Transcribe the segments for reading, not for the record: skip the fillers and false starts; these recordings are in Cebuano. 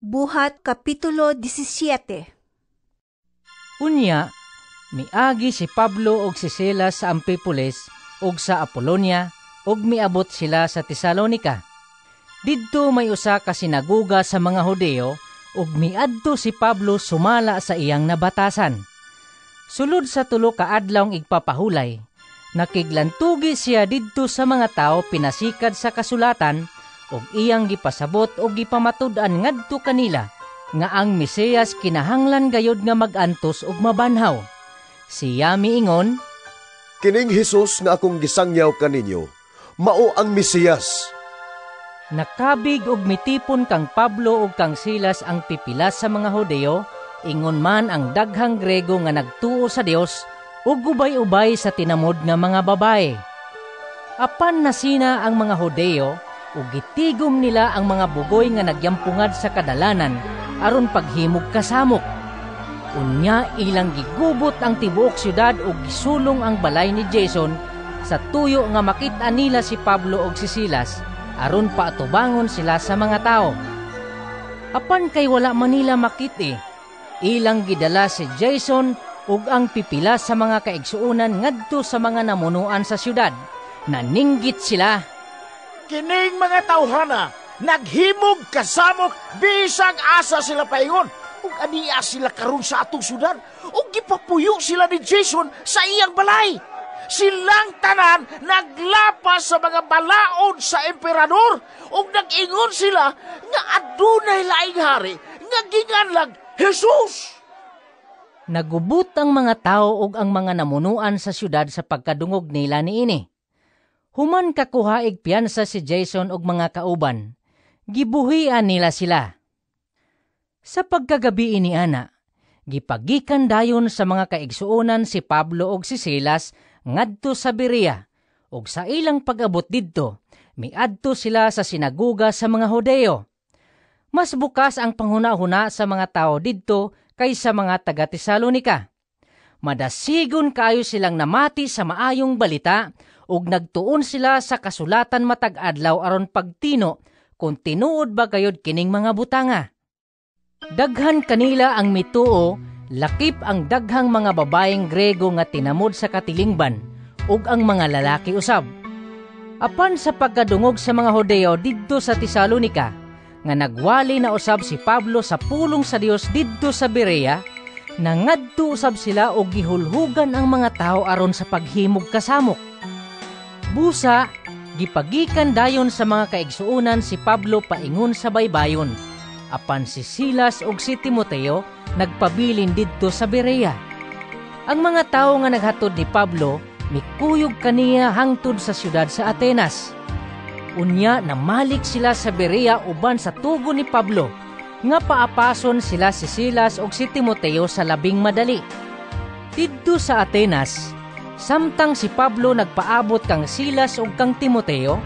Buhat Kapitulo 17. Unya, miagi si Pablo ug si Silas sa Ampipolis ug sa Apolonia ug miabot sila sa Tesalonika. Didto may usa ka sinagoga sa mga Hudeo ug miadto si Pablo sumala sa iyang nabatasan. Sulod sa 3 ka adlawng igpapahulay, nakiglantugi siya didto sa mga tawo pinasikad sa kasulatan ug iyang gipasabot ug gipamatud-an ngadto kanila nga ang Mesiyas kinahanglan gayud nga mag-antos ug mabanhaw. Siya miingon, "Kining Hesus nga akong gisangyaw kaninyo, mao ang Mesiyas." Nakabig og mitipon kang Pablo ug kang Silas ang pipila sa mga Hudeo, ingon man ang daghang Grego nga nagtuo sa Dios ug ubay-ubay sa tinamod nga mga babaye. Apan nasina ang mga Hudeo ug gitigom nila ang mga bugoy nga nagyampungad sa kadalanan aron paghimog kasamok. Unya ilang gigubot ang tibuok syudad ug gisulong ang balay ni Jason sa tuyo nga makit-an nila si Pablo ug si Silas aron paatubangon sila sa mga tawo. Apan kay wala man nila makit-i, ilang gidala si Jason ug ang pipila sa mga kaigsuonan ngadto sa mga namunuan sa syudad. Naninggit sila. "Kining mga tawhana naghimog kasamok bisag asa sila paingon, ug ania sila karon sa atong syudad ug gipapuyo sila ni Jason sa iyang balay. Silang tanan naglapas sa mga balaod sa emperador ug nag-ingon sila nga adunay laing hari nga ginganlag Jesus." Nagubot ang mga tao ug ang mga namunuan sa syudad sa pagkadungog nila niini. Human kakuhaig piyansa si Jason ug mga kauban, gibuhian nila sila. Sa pagkagabi ini ana, gipagikan dayon sa mga kaigsuonan si Pablo ug si Silas ngadto sa Berea, ug sa ilang pag-abot didto, miadto sila sa sinagoga sa mga Hudeo. Mas bukas ang panghuna-huna sa mga tao didto kaysa mga taga Tesalonika. Madasigon kaayo silang namati sa maayong balita ug nagtuon sila sa kasulatan matag adlaw aron pagtino kung tinuod ba gayud kining mga butanga. Daghan kanila ang mituo, lakip ang daghang mga babayeng Grego nga tinamod sa katilingban ug ang mga lalaki usab. Apan sa pagkadungog sa mga Hudeo didto sa Tesalonika nga nagwali na usab si Pablo sa pulong sa Dios didto sa Berea, nangadto usab sila og gihulhugan ang mga tawo aron sa paghimog kasamok. Busa, gipagikan dayon sa mga kaigsuonan si Pablo paingon sa baybayon. Apan si Silas ug si Timoteo nagpabilin didto sa Berea. Ang mga tawo nga naghatod ni Pablo mikuyog kaniya hangtod sa siyudad sa Atenas. Unya namalik sila sa Berea uban sa tugon ni Pablo nga paapason sila si Silas ug si Timoteo sa labing madali. Didto sa Atenas, samtang si Pablo nagpaabot kang Silas ug kang Timoteo,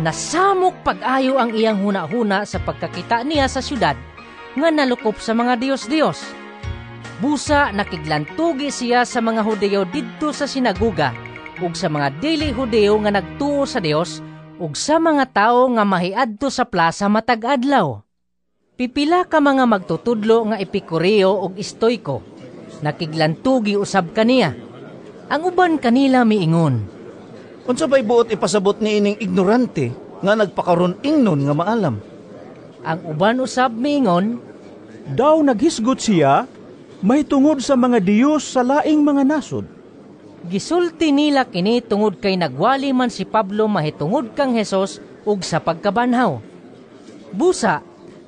nasamok pag-ayo ang iyang hunahuna sa pagkakita niya sa syudad nga nalukop sa mga diyos-diyos. Busa nakiglantugi siya sa mga Hudeo didto sa sinagoga ug sa mga dili Hudeo nga nagtuo sa Dios ug sa mga tawo nga mahiadto sa plaza matag adlaw. Pipila ka mga magtutudlo nga Epikureo ug Estoiko nakiglantugi usab kaniya. Ang uban kanila miingon, "Unsa bay buot ipasabot ni ining ignorante nga nagpakaron ingnon nga maalam?" Ang uban usab miingon, "Daw naghisgot siya mahitungod sa mga diyos sa laing mga nasod." Gisulti nila kini tungod kay nagwali man si Pablo mahitungod kang Hesus ug sa pagkabanhaw. Busa,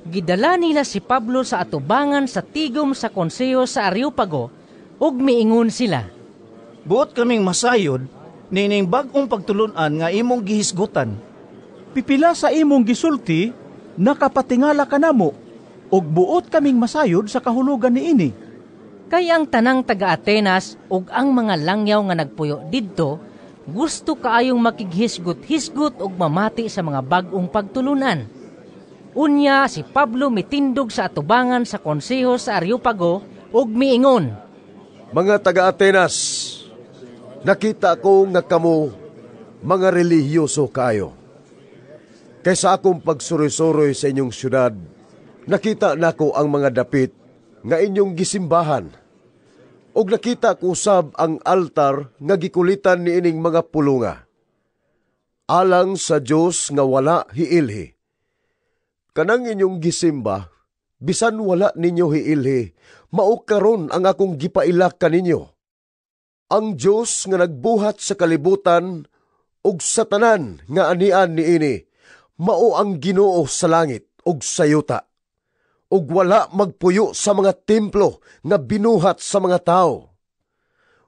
gidala nila si Pablo sa atubangan sa tigom sa konseho sa Areopago ug miingon sila, "Buot kaming masayod nining bag-ong pagtulon-an nga imong gihisgutan. Pipila sa imong gisulti nakapatingala kanamo ug buot kaming masayod sa kahulugan niini." Kay ang tanang taga Atenas ug ang mga langyaw nga nagpuyo didto gusto kaayong makighisgot-hisgot ug mamati sa mga bag-ong pagtulunan. Unya si Pablo mitindog sa atubangan sa konseho sa Areopago ug miingon, "Mga taga Atenas, nakita ko nga kamo mga relihiyoso kaayo. Kay sa akong pagsuroy-suroy sa inyong syudad, Nakita nako ang mga dapit nga inyong gisimbahan. Ug nakita ko usab ang altar nga gikulitan niining mga pulunga. Alang sa Dios nga wala hiilhi. Kanang inyong gisimba, bisan wala ninyo hiilhi, mao karon ang akong gipaila kaninyo. Ang Dios nga nagbuhat sa kalibutan ug sa tanan nga anian niini, mao ang Ginoo sa langit ug sa yuta. Ug wala magpuyo sa mga templo nga binuhat sa mga tawo.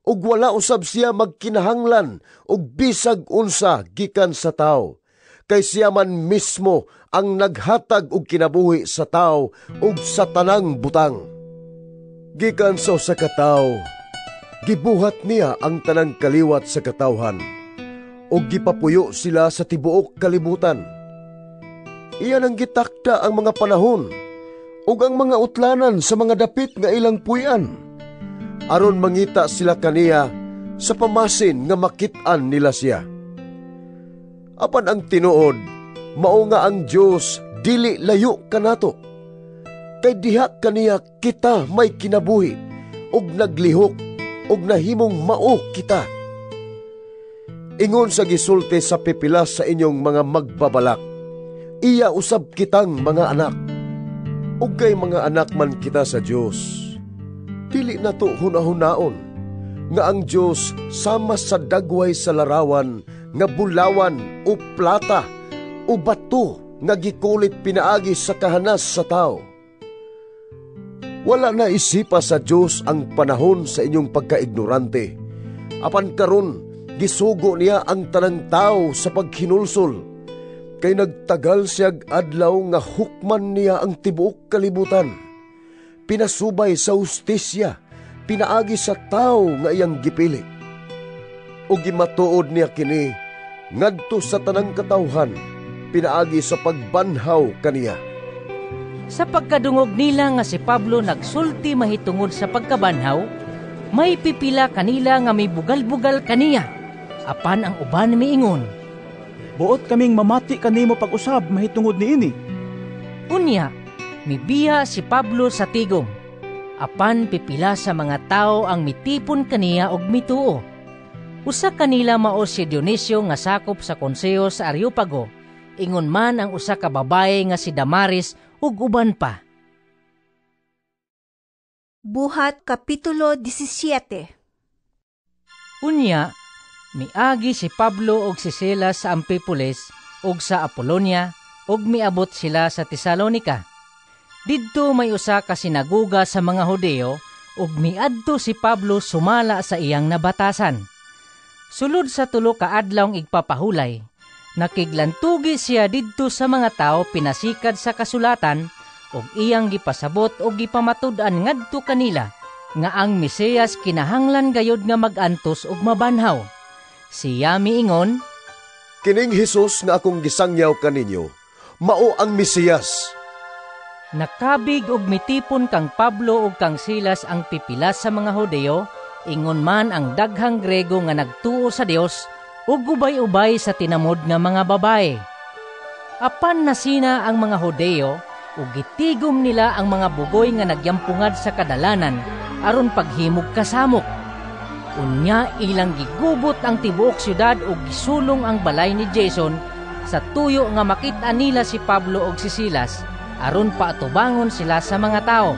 Ug wala usab siya magkinahanglan og bisag unsa gikan sa tawo, kay siya man mismo ang naghatag og kinabuhi sa tawo ug sa tanang butang. Gikan sa usa ka tawo, gibuhat niya ang tanang kaliwat sa katawhan, ug gipapuyo sila sa tibuok kalibutan. Iya nang gitakda ang mga panahon ug ang mga utlanan sa mga dapit nga ilang puy-an, aron mangita sila kaniya sa pamasin nga makit-an nila siya. Apan ang tinuod, mao nga ang Dios dili layo kanato. Kay diha kaniya kita may kinabuhi ug naglihok ug nahimong mao kita. Ingon sa gisulti sa pipilas sa inyong mga magbabalak, iya usab kitang mga anak. Ug kay mga anak man kita sa Dios, dili nato hunahunaon nga ang Dios sama sa dagway sa larawan nga bulawan o plata o bato nga gikulit pinaagi sa kahanas sa tao. Wala na isipa sa Dios ang panahon sa inyong pagkaignorante. Apan karon gisugo niya ang tanang tao sa paghinulsol. Kay nagtagal siyag adlaw nga hukman niya ang tibuok kalibutan. Pinasubay sa hustisya, pinaagi sa tao nga iyang gipili. O gimatuod niya kini ngadto sa tanang katawhan, pinaagi sa pagbanhaw kaniya. Sa pagkadungog nila nga si Pablo nagsulti mahitungod sa pagkabanhaw, may pipila kanila nga may bugal-bugal kaniya. Apan ang uban miingon, buot kaming mamati kanimo pag-usab mahitungod niini. Unya, mibiya si Pablo sa tigom. Apan pipila sa mga tao ang mitipon kaniya og mituo. Usa kanila mao si Dionisio nga sakop sa konseho sa Areopago. Ingon man ang usa ka babae nga si Damaris ug uban pa. Buhat Kapitulo 17. Unya, miagi si Pablo og si Silas sa Ampipolis ug sa Apolonia ug miabot sila sa Tesalonika. Didto may usa ka sinagoga sa mga Hudeo ug miadto si Pablo sumala sa iyang nabatasan. Sulod sa tulo ka adlawng igpapahulay, nakiglantugi siya didto sa mga tawo pinasikad sa kasulatan ug iyang gipasabot og gipamatud-an ngadto kanila nga ang Mesiyas kinahanglan gayud nga mag-antos ug mabanhaw. Siya miingon, kining Hesus nga akong gisangyaw kaninyo, mao ang Mesiyas. Nakabig og mitipon kang Pablo ug kang Silas ang pipilas sa mga Hudeo, ingon man ang daghang Grego nga nagtuo sa Dios ug ubay-ubay sa tinamod nga mga babae. Apan nasina ang mga Hudeo ug gitigom nila ang mga bugoy nga nagyampungad sa kadalanan aron paghimog kasamok. Unya ilang gigubot ang tibuok syudad ug gisulong ang balay ni Jason sa tuyo nga makit-an nila si Pablo ug si Silas aron paatubangon sila sa mga tao.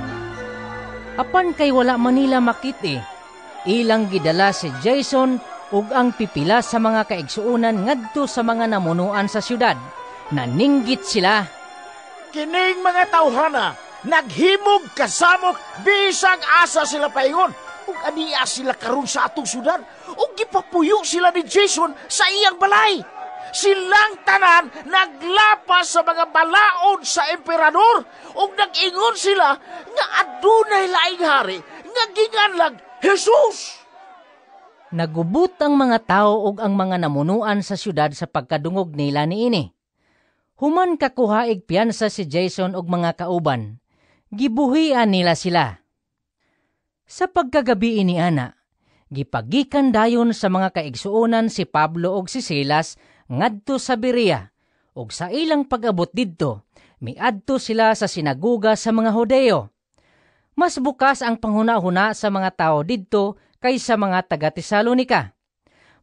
Apan kay wala man nila makit-i, ilang gidala si Jason ug ang pipila sa mga kaigsuonan ngadto sa mga namunuan sa syudad. Naninggit sila. Kining mga tawhana naghimog kasamok bisag asa sila paingon. Ug ania sila karon sa atong syudad ug gipapuyo sila ni Jason sa iyang balay. Silang tanan naglapas sa mga balaod sa emperador ug nag-ingon sila nga adunay laing hari nga ginganlag Jesus. Nagubot ang mga tao ug ang mga namunuan sa syudad sa pagkadungog nila niini. Human kakuhaig piyansa si Jason ug mga kauban, gibuhian nila sila. Sa pagkagabi ini ana, gipagikan dayon sa mga kaigsuonan si Pablo ug si Silas ngadto sa Berea, ug sa ilang pag-abot didto, miadto sila sa sinaguga sa mga Hudeo. Mas bukas ang panghuna-huna sa mga tao didto kaysa mga taga Tesalonika.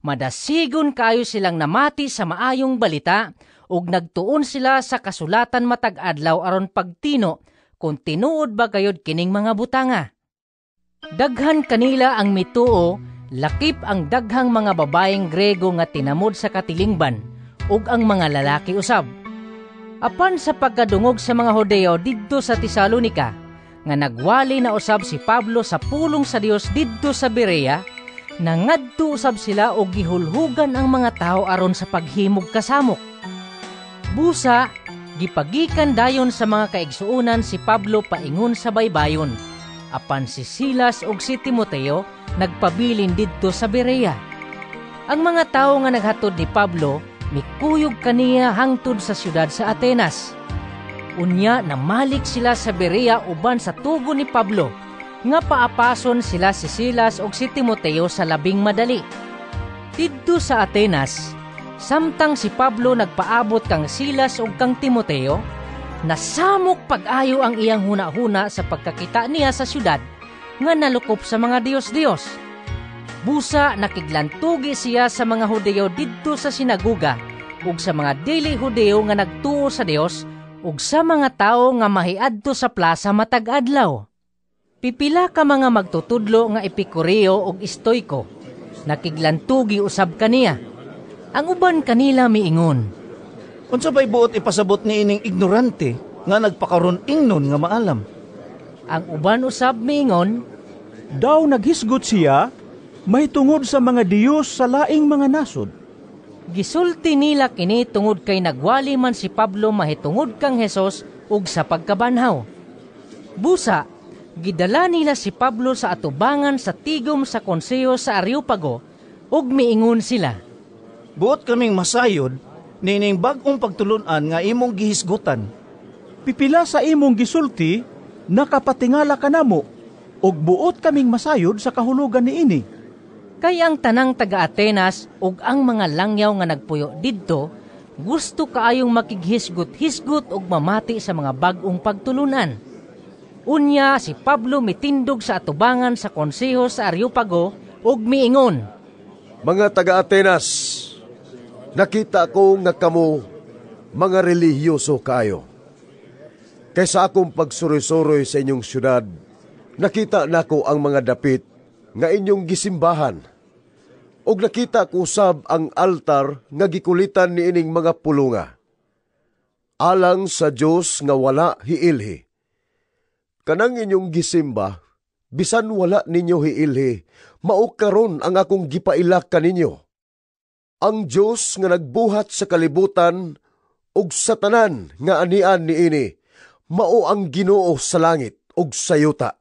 Madasigon kaayo silang namati sa maayong balita ug nagtuon sila sa kasulatan matag adlaw aron pagtino kung tinuod ba gayud kining mga butanga. Daghan kanila ang mituo, lakip ang daghang mga babaeng Grego nga tinamod sa katilingban ug ang mga lalaki usab. Apan sa pagkadungog sa mga Hudeo didto sa Tesalonika nga nagwali na usab si Pablo sa pulong sa Dios didto sa Berea, nangadto usab sila og gihulhugan ang mga tawo aron sa paghimog kasamok. Busa, gipagikan dayon sa mga kaigsuonan si Pablo paingon sa baybayon. Apan si Silas ug si Timoteo nagpabilin didto sa Berea. Ang mga tawo nga naghatod ni Pablo mikuyog kaniya hangtod sa siyudad sa Atenas. Unya namalik sila sa Berea uban sa tugon ni Pablo nga paapason sila si Silas ug si Timoteo sa labing madali. Didto sa Atenas, samtang si Pablo nagpaabot kang Silas ug kang Timoteo, nasamok pag-ayo ang iyang huna-huna sa pagkakita niya sa syudad nga nalukop sa mga Diyos-Diyos. Busa nakiglantugi siya sa mga Hudeo didto sa sinaguga ug sa mga dili Hudeo nga nagtuo sa Dios ug sa mga tawo nga mahiadto sa plaza matag adlaw. Pipila ka mga magtutudlo nga Epikureo ug Estoiko nakiglantugi usab kaniya. Ang uban kanila miingon, "Unsa bay buot ipasabot ni ining ignorante nga nagpakaron ingnon nga maalam?" Ang uban usab miingon, "Daw naghisgot siya mahitungod sa mga Diyos sa laing mga nasod." Gisulti nila kini tungod kay nagwali man si Pablo mahitungod kang Hesus ug sa pagkabanhaw. Busa, gidala nila si Pablo sa atubangan sa tigom sa konseho sa Areopago ug miingon sila, "Buot kaming masayod nining bag-ong pagtulun-an nga imong gihisgutan. Pipila sa imong gisulti nakapatingala kanamo ug buot kaming masayod sa kahulugan niini." Kay ang tanang taga Atenas ug ang mga langyaw nga nagpuyo didto gusto kaayong makighisgot-hisgot ug mamati sa mga bag-ong pagtulunan. Unya si Pablo mitindog sa atubangan sa konseho sa Areopago ug miingon, "Mga taga Atenas, nakita ko nga kamo mga relihiyoso kaayo. Kay sa akong pagsuroy-suroy sa inyong syudad, nakita nako ang mga dapit nga inyong gisimbahan. Ug nakita ko usab ang altar nga gikulitan niining mga pulunga. Alang sa Dios nga wala hiilhi. Kanang inyong gisimba, bisan wala ninyo hiilhi, mao karon ang akong gipailak kaninyo. Ang Dios nga nagbuhat sa kalibutan ug sa tanan nga anian niini, mao ang Ginoo sa langit ug sa yuta.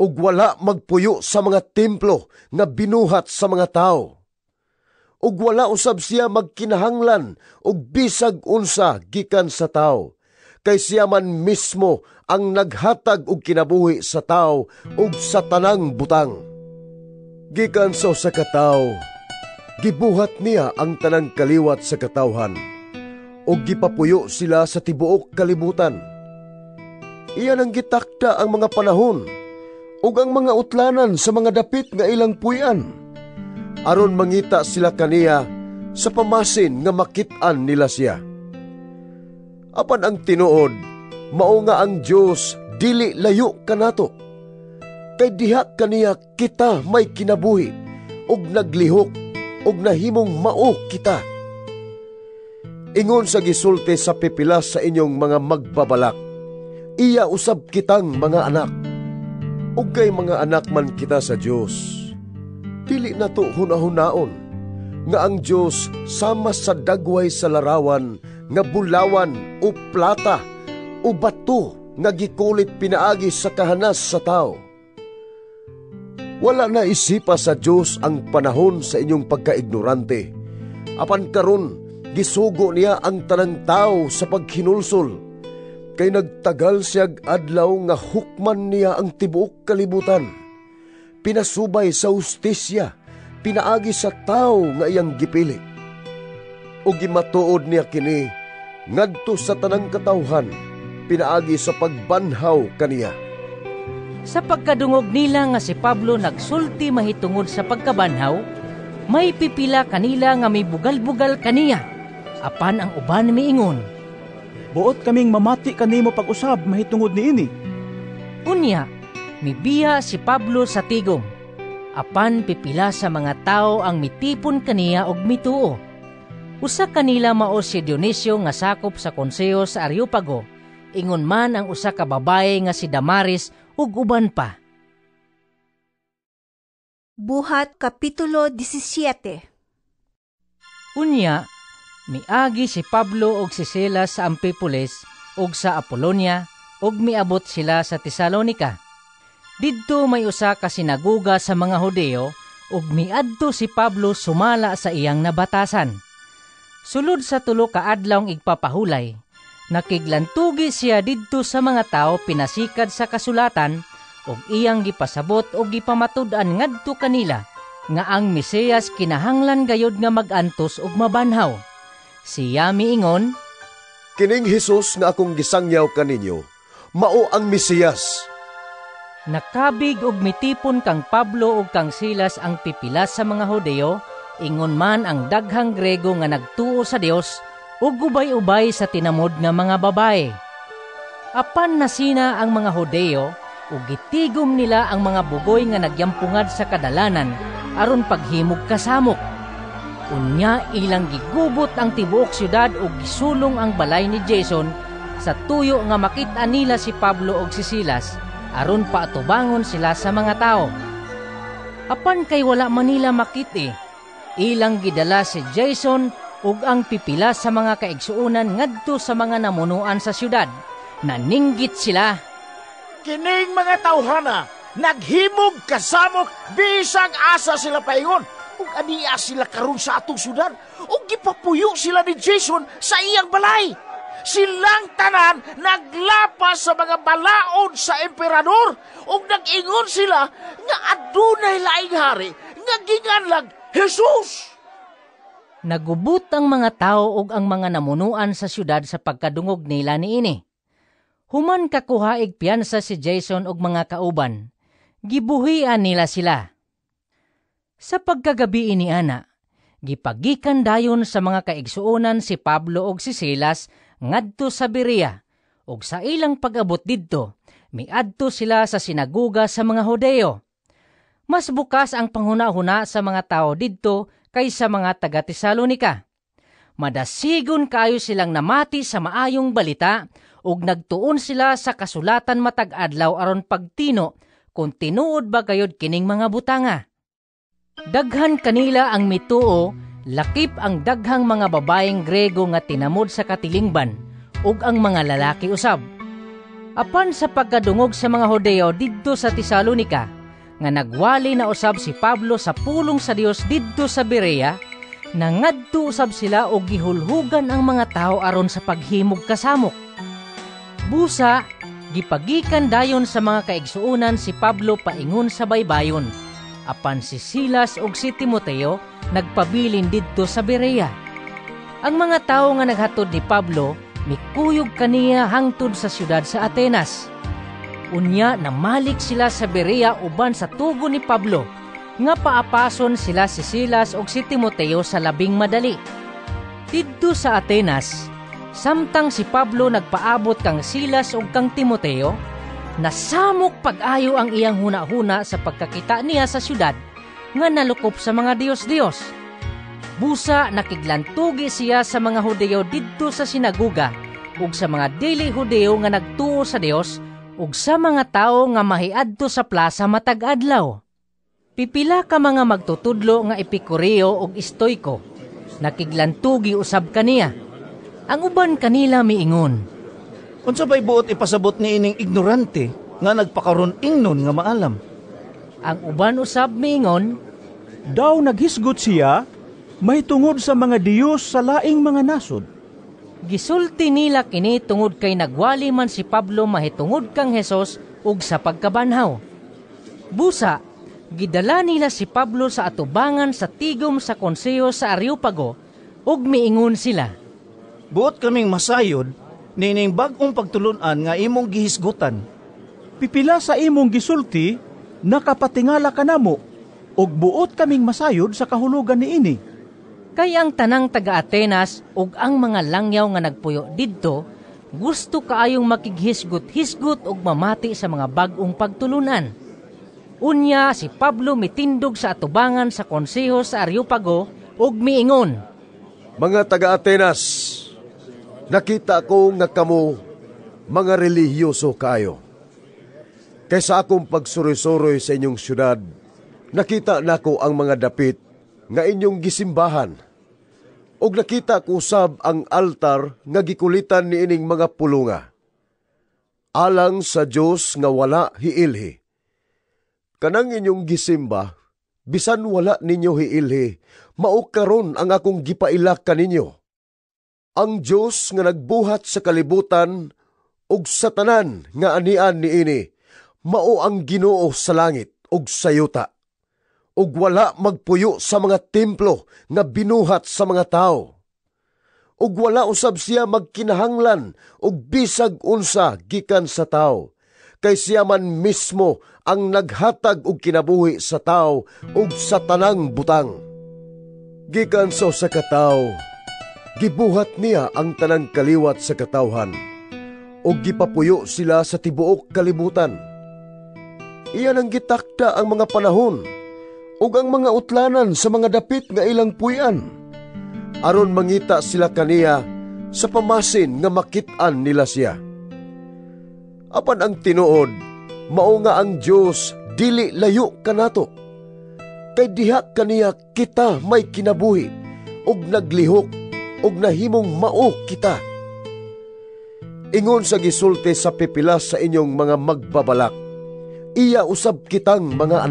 Ug wala magpuyo sa mga templo nga binuhat sa mga tawo. Ug wala usab siya magkinahanglan og bisag unsa gikan sa tawo, kay siya man mismo ang naghatag og kinabuhi sa tawo ug sa tanang butang. Gikan sa usa ka tawo, gibuhat niya ang tanang kaliwat sa katawhan, ug gipapuyo sila sa tibuok kalibutan. Iya nang gitakda ang mga panahon ug ang mga utlanan sa mga dapit nga ilang puy-an, aron mangita sila kaniya sa pamasin nga makit-an nila siya. Apan ang tinuod, mao nga ang Dios dili layo kanato. Kay diha kaniya kita may kinabuhi ug naglihok ug nahimong mao kita. Ingon sa gisulti sa pipila sa inyong mga magbabalak, iya usab kitang mga anak. Ug kay mga anak man kita sa Dios, dili nato hunahunaon nga ang Dios sama sa dagway sa larawan nga bulawan o plata o bato nga gikulit pinaagi sa kahanas sa tao. Wala na isipa sa Dios ang panahon sa inyong pagkaignorante. Apan karon gisugo niya ang tanang tao sa paghinulsol. Kay nagtagal siyag adlaw nga hukman niya ang tibuok kalibutan. Pinasubay sa hustisya, pinaagi sa tao nga iyang gipili. O gimatuod niya kini ngadto sa tanang katawhan pinaagi sa pagbanhaw kaniya. Sa pagkadungog nila nga si Pablo nagsulti mahitungod sa pagkabanhaw, may pipila kanila nga mibugal-bugal kaniya. Apan ang uban miingon, "Buot kaming mamati kanimo pag-usab mahitungod niini." Unya, mibiya si Pablo sa tigom. Apan pipila sa mga tawo ang mitipon kaniya og mituo. Usa kanila mao si Dionisio nga sakop sa konseho sa Areopago. Ingon man ang usa ka babaye nga si Damaris ug uban pa. Buhat Kapitulo 17. Unya, miagi si Pablo ug si Silas sa Ampipolis ug sa Apolonia ug miabot sila sa Tesalonika. Didto may usa ka sinagoga sa mga Hudeo ug miadto si Pablo sumala sa iyang nabatasan. Sulod sa 3 ka adlawng igpapahulay, nakiglantugi siya didto sa mga tawo pinasikad sa kasulatan ug iyang gipasabot og gipamatud-an ngadto kanila nga ang Mesiyas kinahanglan gayud nga mag-antos ug mabanhaw. Siya miingon, "Kining Hesus nga akong gisangyaw kaninyo, mao ang Mesiyas." Nakabig og mitipon kang Pablo ug kang Silas ang pipila sa mga Hudeo, ingon man ang daghang Grego nga nagtuo sa Dios ug ubay-ubay sa tinamod nga mga babae. Apan nasina ang mga Hudeo ug gitigom nila ang mga bugoy nga nagyampungad sa kadalanan aron paghimog kasamok. Unya ilang gigubot ang tibuok syudad ug gisulong ang balay ni Jason sa tuyo nga makit-an nila si Pablo ug si Silas aron paatubangon sila sa mga tao. Apan kay wala man nila makit-i, ilang gidala si Jason ug ang pipila sa mga kaigsuonan ngadto sa mga namunuan sa syudad. Naninggit sila. "Kining mga tawhana naghimog kasamok bisag asa sila paingon, ug ania sila karon sa atong syudad ug gipapuyo sila ni Jason sa iyang balay. Silang tanan naglapas sa mga balaod sa emperador ug nag-ingon sila nga adunay laing hari nga ginganlag Jesus." Nagubot ang mga tao ug ang mga namunuan sa syudad sa pagkadungog nila niini. Human kakuhaig piyansa si Jason ug mga kauban, gibuhian nila sila. Sa pagkagabi ini ana, gipagikan dayon sa mga kaigsuonan si Pablo ug si Silas ngadto sa Berea, ug sa ilang pag-abot didto, miadto sila sa sinagoga sa mga Hudeo. Mas bukas ang panghuna-huna sa mga tao didto kaysa mga taga Tesalonika. Madasigon kaayo silang namati sa maayong balita ug nagtuon sila sa kasulatan matag adlaw aron pagtino kung tinuod ba gayud kining mga butanga. Daghan kanila ang mituo, lakip ang daghang mga babaeng Grego nga tinamod sa katilingban ug ang mga lalaki usab. Apan sa pagkadungog sa mga Hudeo didto sa Tesalonika, nga nagwali na usab si Pablo sa pulong sa Dios didto sa Berea, nangadto usab sila og gihulhugan ang mga tawo aron sa paghimog kasamok. Busa, gipagikan dayon sa mga kaigsuonan si Pablo paingon sa baybayon. Apan si Silas ug si Timoteo nagpabilin didto sa Berea. Ang mga tawo nga naghatod ni Pablo mikuyog kaniya hangtod sa siyudad sa Atenas. Unya namalik sila sa Berea uban sa tugon ni Pablo nga paapason sila si Silas ug si Timoteo sa labing madali. Didto sa Atenas, samtang si Pablo nagpaabot kang Silas ug kang Timoteo, nasamok pag-ayo ang iyang huna-huna sa pagkakita niya sa syudad nga nalukop sa mga Diyos-Diyos. Busa nakiglantugi siya sa mga Hudeo didto sa sinagoga ug sa mga dili Hudeo nga nagtuo sa Dios ug sa mga tawo nga mahiadto sa plaza matag adlaw. Pipila ka mga magtutudlo nga Epikureo ug Estoiko nakiglantugi usab kaniya. Ang uban kanila miingon, "Unsa bay buot ipasabot ni ining ignorante nga nagpakaron ingnon nga maalam?" Ang uban usab miingon, "Daw naghisgot siya mahitungod sa mga Diyos sa laing mga nasod." Gisulti nila kini tungod kay nagwali man si Pablo mahitungod kang Hesus ug sa pagkabanhaw. Busa, gidala nila si Pablo sa atubangan sa tigom sa konseho sa Areopago ug miingon sila, Buot kaming masayod niining bag-ong pagtulun-an nga imong gihisgutan. Pipila sa imong gisulti, nakapatingala kanamo, ug buot kaming masayod sa kahulugan niini. Kay ang tanang taga Atenas ug ang mga langyaw nga nagpuyo didto gusto kaayong makighisgot-hisgot ug mamati sa mga bag-ong pagtulunan. Unya si Pablo mitindog sa atubangan sa konseho sa Areopago ug miingon, "Mga taga Atenas, nakita ko nga kamo mga relihiyoso kaayo. Kay sa akong pagsuroy-suroy sa inyong syudad, nakita nako ang mga dapit nga inyong gisimbahan. Ug nakita ko usab ang altar nga gikulitan niining mga pulunga: 'Alang sa Dios nga wala hiilhi.' Kanang inyong gisimba, bisan wala ninyo hiilhi, mao karon ang akong gipaila kaninyo. Ang Dios nga nagbuhat sa kalibutan ug sa tanan nga anian niini, mao ang Ginoo sa langit ug sa yuta. Ug wala magpuyo sa mga templo nga binuhat sa mga tawo. Ug wala usab siya magkinahanglan og bisag unsa gikan sa tawo, kay siya man mismo ang naghatag og kinabuhi sa tawo ug sa tanang butang. Gikan sa usa ka tawo, gibuhat niya ang tanang kaliwat sa katawhan ug gipapuyo sila sa tibuok kalibutan. Iya nang gitakda ang mga panahon ug ang mga utlanan sa mga dapit nga ilang puy-an, aron mangita sila kaniya sa pamasin nga makit-an nila siya. Apan ang tinuod, mao nga ang Dios dili layo kanato. Kay diha kaniya kita may kinabuhi ug naglihok ug nahimong mao kita. Ingon sa gisulti sa pipila sa inyong mga magbabalak, iya usab kitang mga anak."